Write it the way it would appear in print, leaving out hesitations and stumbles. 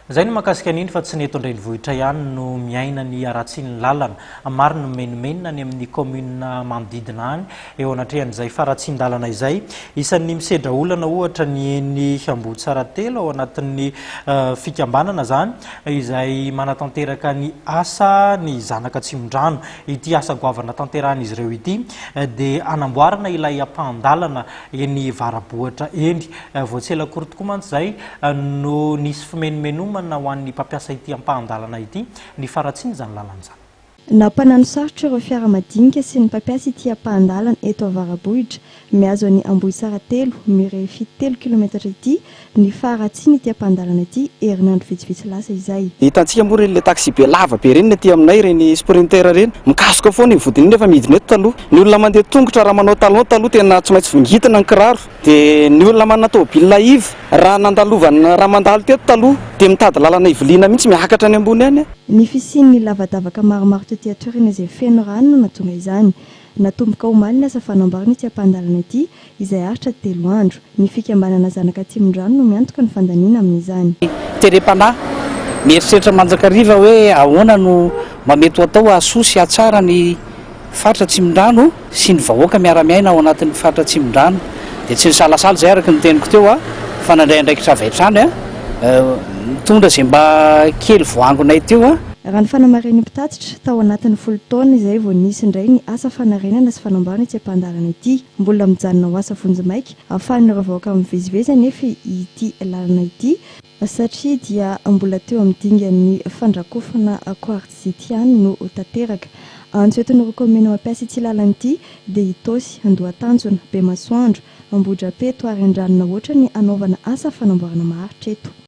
Izay no mahakasika an'iny fa tsy ny eto an-drenivohitra ihany no miaina ny haratsian'ny lalana. Maro no mimenomenona any amin'ny kaominina manodidina any eo anatrehan'izay faharatsian-dalana izay. Isan'ny misedra olana ohatra ny eny Ambohitsaratelo ao anatin'ny fikambanana izany izay manatanteraka ny asa ny zanak'Atsimondrano. Ity asa goavana tanterahan'izy ireo ity dia hanamboarana ilay ampahan-dalana eny Varabohatra eny. Vao tsy ela akory tokoa mantsy izay no nisy fimenomenomana ho an'ny mpampiasa ity ampahan-dalana ity ny faharatsian'izany lalana izany. Nampananosarotra ireo fiara madinika sy ny mpampiasa ity ampahan-dalana eto Avarabohitra mihazo an'i Ambohitsaratelo mirefy telo kilometatra ity ny faharatsian'ity ampahan-dalana ity herinandro vitsivitsy lasa izay. Hitantsika moa ireny le taxi be lava be ireny ny aty aminay, ireny sprinter ireny, mikasoka foana iny vodiny iny rehefa midina eto taloha. Ny olona mandeha tongotra raha manao talon taloha tena tsy maintsy vongitina ny kiraro. Dia ny olona manana tômôbila iva raha nandalovana raha mandalo teto taloha dia mitady lalana hiviliana mihitsy miakatra any ambony any. Ny fisian'ny lavadavaka maromaro tety an-toerana izay feno rano no nahatonga izany. Natomboka omaly ny asa fanamboarana ity ampahan-dalana ity, izay haharitra telo andro. Ny fikambanana Zanaka Atsimondrano no miantoka ny fandaniana amin'izany. Terem-panahy, mieritreritra mandrakariva hoe ahoana no mba mety ho atao hahasoa sy hahatsara ny faritra Atsimondrano sy ny vahoaka miara-miaina ao anatin'ny faritra Atsimondrano. Dia tsy nisalasala izay araka ny teniko teo fa nandray andraikitra avy hatrany nitondra izay mba kely voaangonay teo. Raha ny fanamarihan'ny mpitatitra, tao anatin'ny folo taona izay vao nisy indray ny asa fanarenana sy fanamboarana ity ampahan-dalana ity. Mbola mijanona ho asa vonjimaika ahafahan'ireo vahoaka mivezivezy anefa ity lalana ity, satria dia mbola teo amin'ny dingan'ny fandrakofana quartzite ihany no tanteraka. Antso entin'ireo kaominina mampiasa ity lalana ity dia Itaosy, Andohatanjona, Bemasoandro, Ambohidrapeto ary Andranonahoatra ny hanaovana asa fanamboarana maharitra eto.